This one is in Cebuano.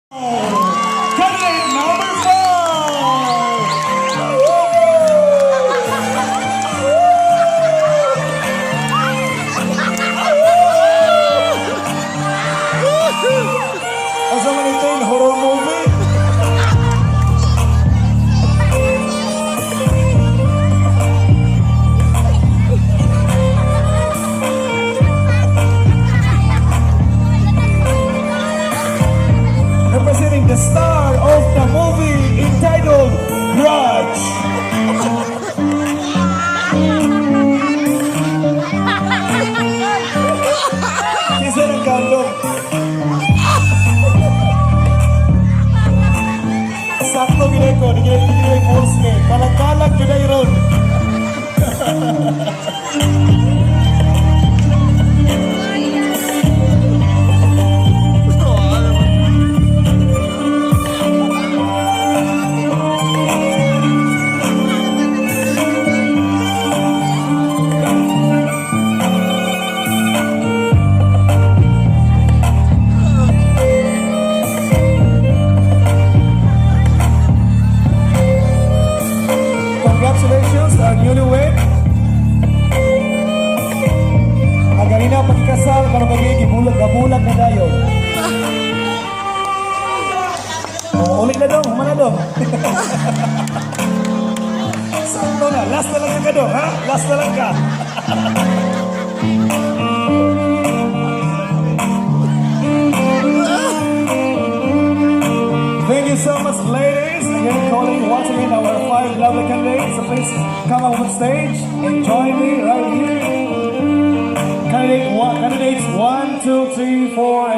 Candidate number 5! Asa man ito yung horror movie? Representing the star of the movie entitled Grudge. Kinsa ng kandong? Sakto gid ko, di gid di gid false me. Kalag-kalag gyud ay ron. Congratulations, our newlywed. Ang ganina pagkasal, karon kagi gibulag gabulag na dayon. Oh, ulit na dong, humana dong. Sakto na, last na lang ka dong, ha? Last na lang ka. Thank you so much, ladies. Again, calling once again our five lovely candidates. So please come up on stage and join me right here. Candidate one, candidates 1, 2, 3, 4, and